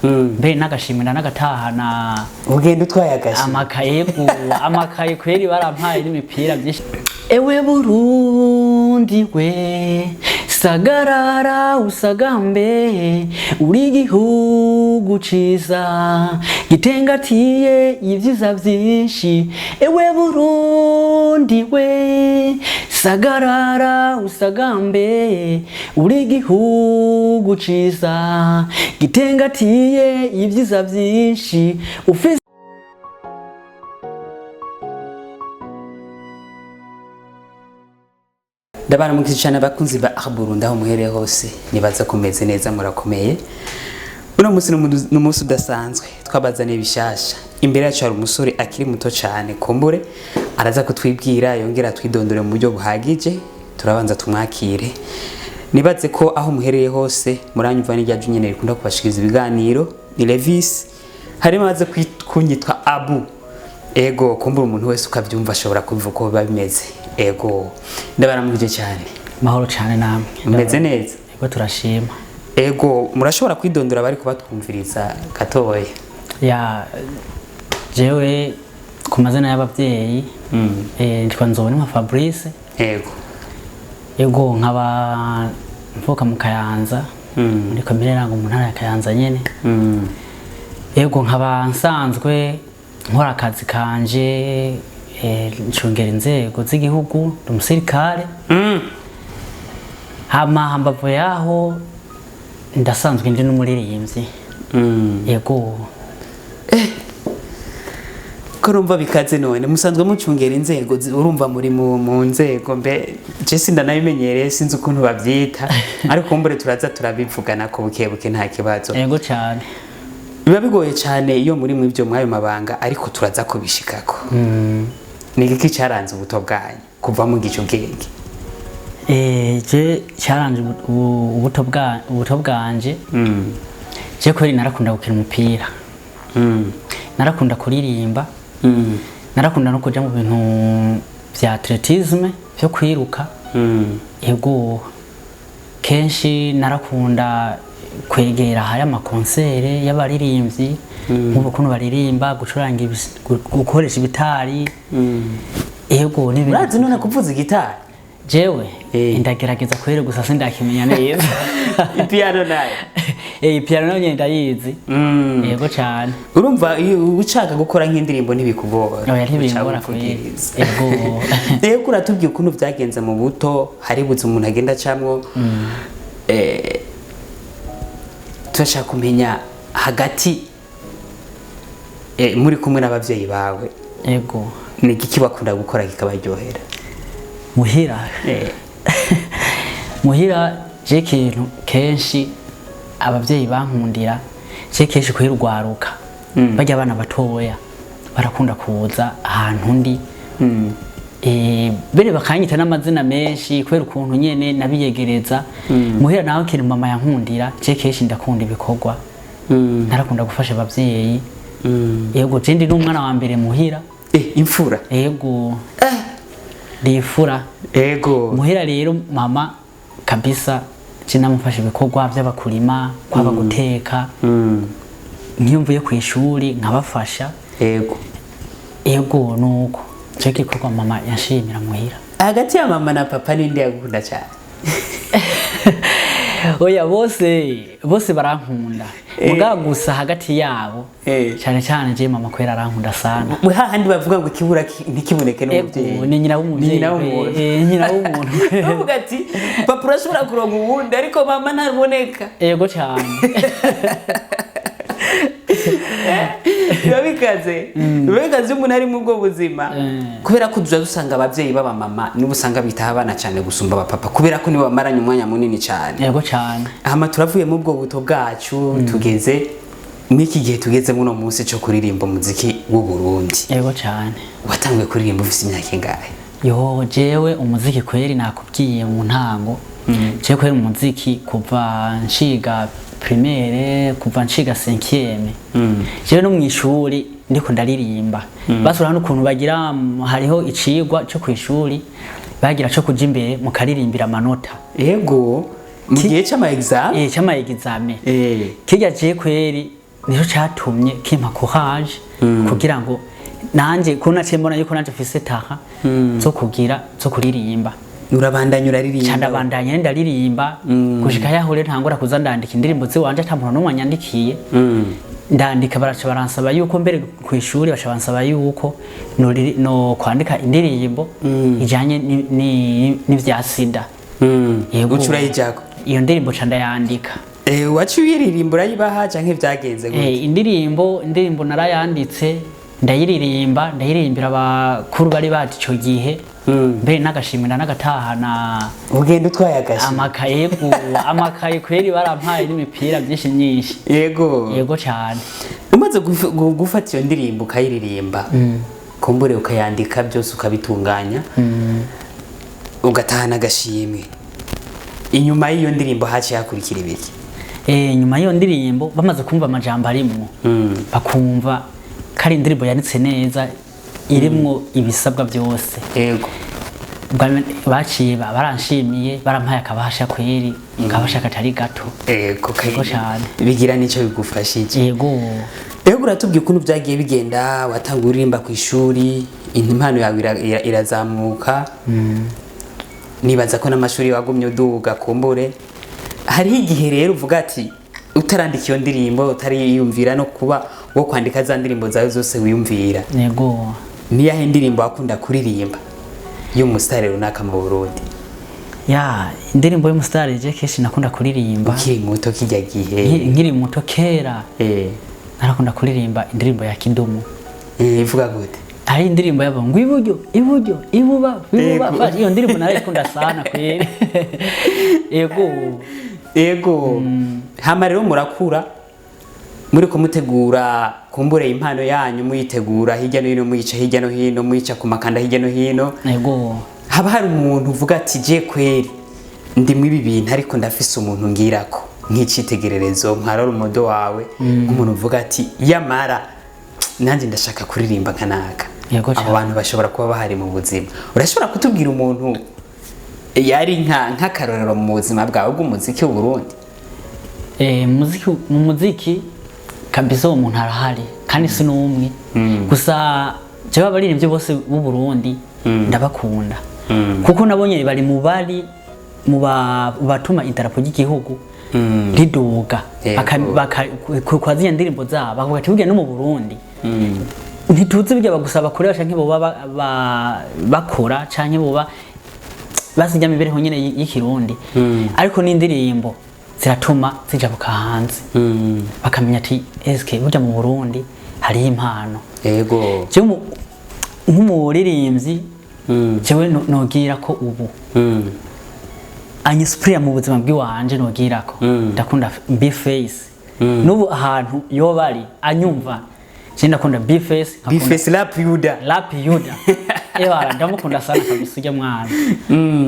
Mbere n'agashimira n'agatahana. Ugenda utwaye agashi. Amakaye, yego, amakaye kweri barampaye n'imipira byinshi. Ewe Burundi we, sagarara usagambe, uri igihugu ciza gitengatiye ibyiza byinshi. Ewe Burundi we, sagarara usagambe, uri igihugu ciza gitengatiye ibyiza byinshi, ufise. Ndabaramukije cyane abakunzi ba Burundi aho muhereye hose. Nibaza kumeze neza, murakomeye. Uno munsi ni umunsi udasanzwe, twabazaniye bishasha. Imbere yacu hari umusore akiri muto cyane, kumbure araza kutwibwira yongera atwidondore mu buryo buhagije. Turabanza tumwakire. Nibaze ko aho muhereye hose muranyumva n'irya nyene rikunda kubashikiriza ibiganiro, ni Levis. Harimo abaze kunyitwa Abu. Ego, kumbura umuntu wese ukabyumva ashobora kubivuga uko biba bimeze. Ego, ndabaramukije cyane. Mahoro cyane namwe. Mumeze neza? Ego, turashima. Ego, murashobora kwidondora bari kubatwumviriza gatoya? Ya, jewe ku mazina y'ababyeyi nitwa Nzobonimpa Fabrice. Ego. Ego, nkaba mvuka mu Kayanza, muri komine Rango, mu ntara ya Kayanza nyene. Ego, nkaba nsanzwe nkora akazi kanje, ncungera inzego z'igihugu, ndi umusirikare. Hama hambavu yaho ndasanzwe ndi n'umuririmbyi. Ego. Ko urumva bikaze none musanzwe mucungera inzego, urumva muri mu nzego, mbe je sindanabimenyereye, sinzi ukuntu bavyita, ariko kumbure turaza turabivugana ko buke buke, nta kibazo. Ego cyane. Biba bigoye cyane iyo muri mu ibyo mwayo mabanga, ariko turaza kubishikako. Ni igiki cyaranze ubuto bwanyu kuva mu gice ubwenge? Je cyaranje ubuto bwanje. Je kweri narakunda gukina umupira, narakunda kuririmba, narakunda no kuja mu bintu vya athlétisme, vyo kwiruka. Ego, kenshi narakunda kwegera ahari ama concert y'abaririmbyi, nk'ubu ukuntu baririmba, gucuranga, gukoresha ibitari. Ego, n'ibindi. Urazi none kuvuza igitari? Jewe ndagerageza kweri, gusa sindakimenya neza. Ipiano nayo? Piano nayo nyene ndayizi. Yego cyane. Urumva iyo ushaka gukora nk'indirimbo ntibikugora? Oya, ntibingora Uca kweri. wivugiriza. Ego. Rero uratubwiye ukuntu byagenze mu buto, haribuze umuntu agenda acamwo. Turashaka kumenya hagati muri kumwe n'abavyeyi bawe, ni igiki bakunda gukora kikabaryohera? Muhira, muhira je ikintu kenshi abavyeyi bankundira, je kenshi kwirwaruka, barya abana batoya barakunda kuza ahantu ndi. Bere bakanyita n'amazina menshi kubera ukuntu nyene nabiyegereza. Muhira naho ikintu mama yankundira, je kenshi ndakunda ibikorwa, narakunda gufasha abavyeyi. Yego, je ndi n'umwana wa mbere muhira. Imfura? Yego, ndifura. Muhira rero mama kabisa je namufasha ibikorwa by'abakurima, kwaba guteka, nk'iyo mvuye ku ishuri nkabafasha. Yego, nuko icyo gikorwa mama yanshimira muhira. Hagati ya mama na papa ninde yagukunda cyane? Oya, bose bose barankunda, mugabo gusa hagati yabo, cyane cyane je mama kwera arankunda sana. Hahandi bavuga ngo ikibura ntikiboneke n'umubyeyi. Ego, ni nyina w'umuvyeyi. Ni nyina w'umuntu. Nyina w'umuntu. Bavuga ati papa urashobora kuronka uwundi, ariko mama ntaboneka. Yego cyane. Biba bikaze, biba bikaze iyo umuntu ari mu bwo buzima, kubera ko tuja dusanga ababyeyi b'abamama nibo usanga bitaho abana cyane gusumba abapapa, kubera ko nibo bamaranye umwanya munini cyane. Yego cyane. Hama turavuye mu bwo buto bwacu, tugeze n'iki gihe tugeze muno munsi cyo kuririmba umuziki w'u Burundi. Yego cyane. Watanguye kuririmba ufise imyaka ingahe? Yo, jewe umuziki kweri nakubwiye mu ntango, jewe kweri umuziki kuva nshiga primaire, kuva nshiga cinquième. Jewe no mu ishuri ndiko ndaririmba, basura n'ukuntu bagira, hariho icigwa cyo ku ishuri bagira cyo kuja imbere mukaririmbira amanota. Ego, mu gihe c'ama exam. C'ama examen. Kirya je kweri nico catumye kimpa courage kugira ngo nanje ko naciye mbona yuko nanje mfise taha zo kugira zo kuririmba. Urabandanya uraririmba? Candabandanya ndaririmba gushika yaho rero ntangura kuza ndandika indirimbo ziwanje ata muntu n'umwe anyandikiye. Ndandika, baraca baransaba yuko mbere ku ishuri baca bansaba yuko no kwandika indirimbo ijanye n'ivya sida. Yego. Uca urayijako? Iyo ndirimbo ca ndayandika. Waciye uyiririmba urayibaha canke vyagenze gute? Indirimbo narayanditse, ndayiririmba, ndayiririmbira abakuru bari baje ico gihe, mbere n'agashimira n'agatahana. Ugenda utwaye agashi? Amakaye, yego, amakaye kweri barampaye n'imipira myinshi myinshi. Yego cyane. Umaze gufata iyo ndirimbo ukayiririmba, kumbure ukayandika, byose ukabitunganya, ugatahana agashimwe, inyuma y'iyo ndirimbo haciye hakurikira ibiki? Nyuma y'iyo ndirimbo, bamaze kumva amajambo arimwo, bakumva ko ari indirimbo yanditse neza irimwo ibisabwa byose, baciye baranshimiye, barampaye akabasha kweri, akabasha katari gato. Yego. Yego cane. Bigira n'icyo bigufashije. Yego. Rero uratubwiye ukuntu byagiye bigenda, watanga uririmba ku ishuri, impano yawe irazamuka, nibaza ko n'amashuri wagumye uduga. Kumbure hariho igihe rero uvuga ati utarandika iyo ndirimbo, utariyumvira no kuba wo kwandika za ndirimbo zawe zose wiyumvira, niyahe ndirimbo wakunda kuririmba y'umusitari runaka mu Burundi? Ya indirimbo y'umusitari je kenshi nakunda kuririmba Ukiri muto kijya gihe. Nkiri muto kera, narakunda kuririmba indirimbo ya Kidumu. Ivuga gute? Hari indirimbo yabo ngo iburyo iburyo ibuba ibuba. Iyo ndirimbo narayikunda sana kweri, yego. Yego. Hama rero murakura, muri kumutegura kumbure impano yanyu, muyitegura hirya no hino, muyica hirya no hino, muyica ku makanda hirya no hino, haba hari umuntu uvuga ati je kweri ndimwe ibi bintu, ariko ndafise umuntu ngirako nk'icitegererezo, nka role model wawe, nk'umuntu uvuga ati yamara nanjye ndashaka kuririmba nka naka. Yego Abo cane. bantu bashobora kuba bahari mu buzima. Urashobora kutubwira umuntu yari nk'akarorero mu buzima bwawe bw'umuziki w'Uburundi? Mu muziki kabisa uwo muntu arahari, kandi si n'umwe gusa. Jewe abaririmbyi bose b'u Burundi ndabakunda, kuko nabonye bari mu bari mu batuma idarapo ry'igihugu riduga. Kwa ziriya ndirimbo zabo bakavuga ati burya no mu Burundi ntituzi burya bagusaba bakoresha canke boba bakora canke boba basijya mibereho nyene y'ikirundi, ariko n'indirimbo ziratuma zijabuka hanze, bakamenya ati eske burya mu Burundi hariho impano. Jewe nk'umuririmbyi jewe nogira ko ubu anyisipiriya mu buzima bw'iwanje, nogira ko ndakunda B-Face. N'ubu ahantu yoba ari anyumva, je ndakunda B-Face, nkakunda B-Face Rap Yuda. Rap Yuda. Ewa, ndamukunda sana kabisa ujya mwana,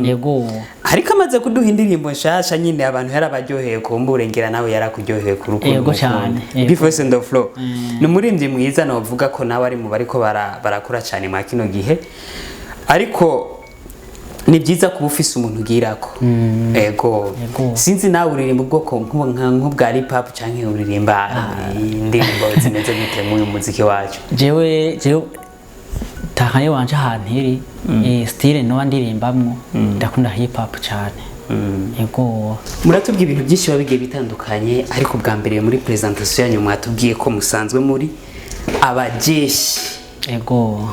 yego. Ariko amaze kuduha indirimbo nshasha nyine, abantu yarabaryoheye, kumbure ngira nawe yarakuryoheye ku rukundo. Yego cane, yego. B-Face on the floor ni umuririmbyi mwiza, novuga ko nawe ari mu bariko barakora cyane mwa kino gihe, ariko ni byiza kuba ufise umuntu ugirako. Yego. Yego. Sinzi nawe uririmba ubwoko nk'ubwa hip hop canke uririmba indirimbo zimeze gute muri uyu muziki wacu? Jewe tahaye wanje ahantu iri, style noba ndirimbamwo, ndakunda hip hop cyane, yego. Muratubwiye ibintu byinshi biba bigiye bitandukanye, ariko bwa mbere muri presentation yanyu mwatubwiye ko musanzwe muri abajeshi. Yego.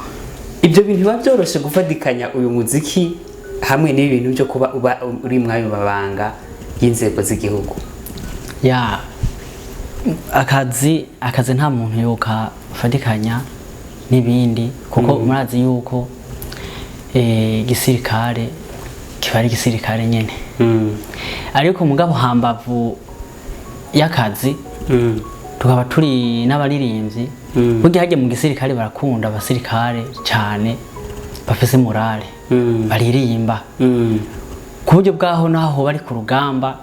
Ibyo bintu biba byoroshye gufatikanya uyu muziki hamwe n'ibi bintu byo kuba uba uri mw'ayo mabanga y'inzego z'igihugu? Ya, akazi nta muntu yokafatikanya n'ibindi, kuko murazi yuko igisirikare kiba ari igisirikare nyene, ariko mugabo hambavu y'akazi tukaba turi n'abaririmbyi. Burya harya mu gisirikare barakunda abasirikare cyane bafise morale, baririmba, ku buryo bwaho naho bari ku rugamba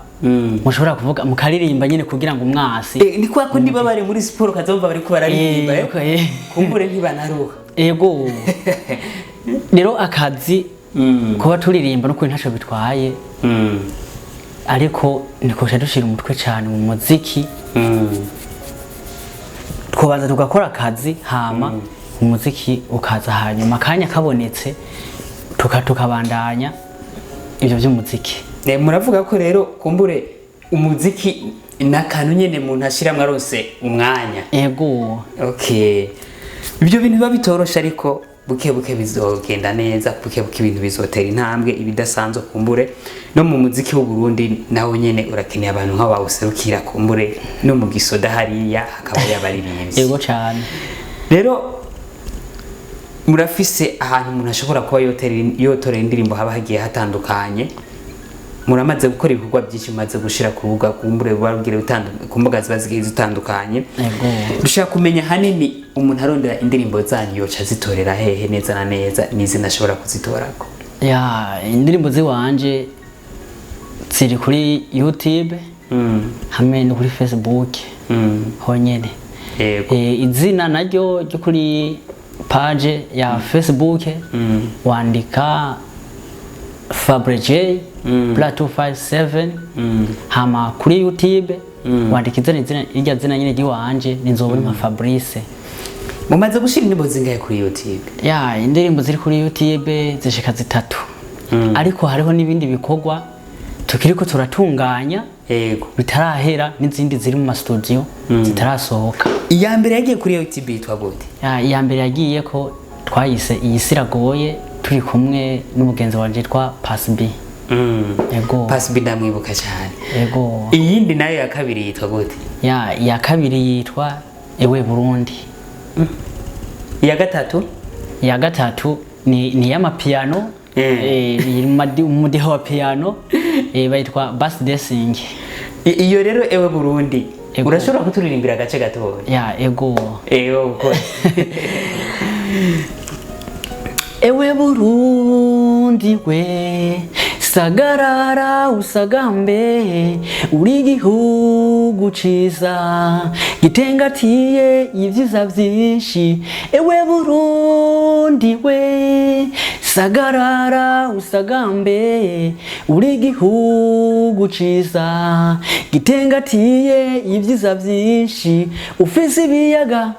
mushobora kuvuga mukaririmba nyine kugira ngo umwasi Ni kwa kundi baba bari muri siporo ukazumva bariko bararirimba, eh? Kumbure ntibanaruha. Ego, rero akazi, kuba turirimba n'ukuri ntacyo bitwaye, ariko nikosha dushira umutwe cyane mu muziki. Twobanza tugakora akazi, hama umuziki ukaza hanyuma akanya kabonetse, tukabandanya ibyo by'umuziki. Muravuga ko rero kumbure umuziki n'akantu nyene umuntu ashiramwo aronse umwanya. Ego. Okay, ibyo bintu biba bitoroshe, ariko buke buke bizogenda neza, buke buke ibintu bizotera intambwe ibidasanzwe. Kumbure no mu muziki w'u Burundi nawo nyene urakeneye abantu nk'abo bawuserukira, kumbure no mu gisoda hariya hakaba yabaririmbyi. Ego cyane. Rero murafise ahantu umuntu ashobora kuba yotorera indirimbo haba hagiye hatandukanye. Muramaze gukora ibikorwa byinshi, mumaze gushira ku rubuga, kumbure buba ku mbuga ziba zigiye zitandukanye. Ego. Dushaka kumenya hanini umuntu arondera indirimbo zanyu yoca azitorera hehe neza na neza, n'izina ashobora kuzitorako? Ya, indirimbo ziwanje ziri kuri YouTube hamwe no kuri Facebook honyene. Izina naryo ryo kuri page ya Facebook, wandika Fabre J plus 257, hama kuri YouTube wandika izina irya zina nyine ry'iwanje, ninzobona nka Fabrice. Mumaze gushira indirimbo zingahe kuri YouTube? Ya, indirimbo ziri kuri YouTube zishika 3, ariko hariho n'ibindi bikorwa tukiriko turatunganya bitarahera, n'izindi ziri mu mastudio zitarasohoka. Iya mbere yagiye kuri YouTube yitwa gute? Ya, iya mbere yagiye ko twayise "Iyi si iragoye", turi kumwe n'umugenzi wanje yitwa Pasbi. Ego. Pasbi ndamwibuka cyane. Ego. Iyindi nayo ya kabiri yitwa gute? Ya, iya kabiri yitwa "Ewe Burundi". Iya gatatu? Iya gatatu ni y'amapiano, iri mu mudiho wa piano, bayitwa "Bass Dancing". Iyo rero "Ewe Burundi", Ego. urashobora kuturirimbira agace gatoya? Ya, ego. Ewe uko. Ewe Burundi we, sagarara usagambe, uri igihugu ciza gitengatiye ivyiza vyinshi. Ewe Burundi we, sagarara usagambe, uri igihugu ciza gitengatiye ivyiza vyinshi. Ufise ibiyaga,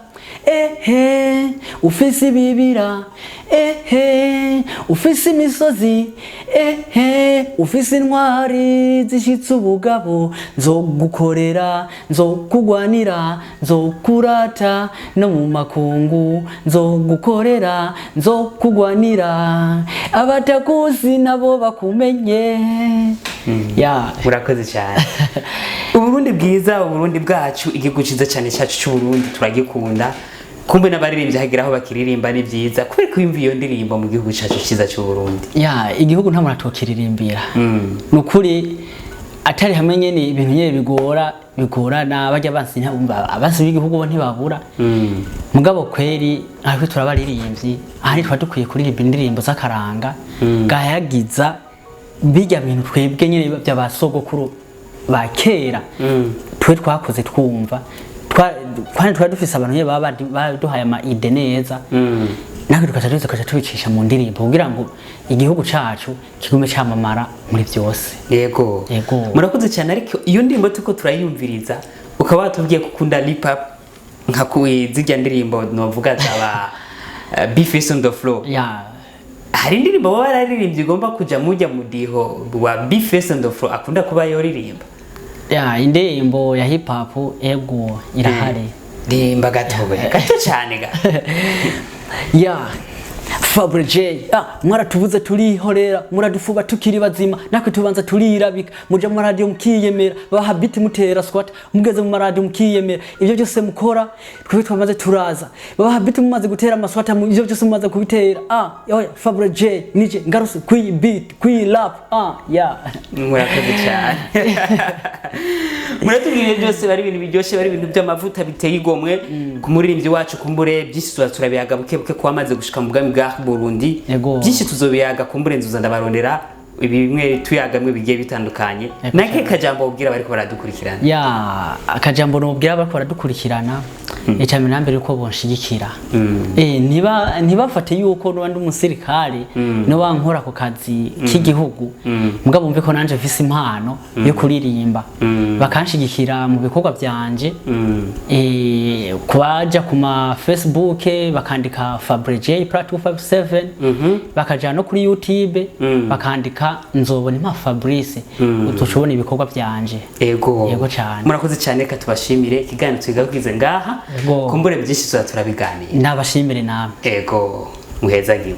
ehe, ufise ibibira, ehe, ufise imisozi, ehe, ufise intwari zishitse ubugabo. Nzogukorera, nzokugwanira, nzokurata no mu makungu. Nzogukorera, nzokugwanira, abatakuzi nabo bakumenye ya. Murakoze cyane. Uburundi bwiza, Uburundi bwacu, igihugu cyiza cyane cyacu cy'Uburundi, turagikunda. Kumbe n'abaririmbyi hagira aho bakiririmba, ni byiza. Kubera ko yumva iyo ndirimbo mu gihugu cyacu cyiza cy'Uburundi. Ya, igihugu nta muntu atokiririmbira, ni ukuri. Atari hamwe nyene ibintu nyene bigora, bigorana, bajya bansi, abansi b'igihugu bo ntibabura. Mugabo kweri ariko turabaririmbyi, ahandi tuba dukwiye kuririmba indirimbo z'akaranga gayagiza bijya bintu twebwe nyene by'abasogokuru ba kera twe twakoze twumva. Kandi twari dufise abantu nyene baba baduhaye ama idées neza, natwe tukaca tuza tukaca tubicisha mu ndirimbo kugira ngo igihugu cacu kigume camamara muri byose. Yego. Yego. Murakoze cyane. Ariko iyo ndirimbo tuko turayumviriza, ukaba watubwiye ko ukunda hip hop nka zirya ndirimbo novuga zaba B-Face on the Floor. Ya. Hari indirimbo baba bararirimbye igomba kuja mujya mudiho wa B-Face on the Floor akunda kuba yoririmba? Ya, indirimbo ya hip hop, ego, irahari. Rimba gatoya gato cyane ga. Ya, Fabre J, mwaratubuze turihorera, muradufuba tukiri bazima, natwe tubanza turirabika. Muja mu maradiyo mukiyemera, baha beat mutera squat, mugeze mu maradiyo mukiyemera. Ibyo byose mukora twebwe twamaze turaza, baha beat mumaze gutera amaswata, ibyo byose mumaze kubitera. Oya, Fabre J nije ngaruse kwi beat, kwi rap. Ya. Murakoze cyane. Muratubwira byose, bari ibintu biryoshye, bari ibintu by'amavuta biteye igomwe ku muririmbyi wacu. Kumbure byinshi tuza turabiyaga buke buke ko wamaze gushika mu bwami bwa Burundi. Yego. Byinshi tuzobiyaga, kumbure nzuza ndabarondera bimwe tuyagamwe bigiye bitandukanye. Yego. Nake kajambo ubwira bariko baradukurikirana? Ya, akajambo nobwira bariko baradukurikirana, icya mbere na mbere uko bonshigikira, niba ntibafate yuko nuba ndi umusirikare, nuba nkora ku kazi k'igihugu, mugabo bumve ko nanje mfise impano yo kuririmba, bakanshigikira mu bikorwa byanje. Kubaja ku ma Facebook bakandika Fabrij Plus 257, bakaja no kuri YouTube bakandika Nzobona Impa Fabrice, uzoca ibikorwa byanje. Ego. Yego cane. Murakoze cyane, reka tubashimire. Ikiganiro tugakize ngaha. Ego. Kumbure byinshi tuza turabiganira. Nabashimire namwe. Ego, muhezagiwe.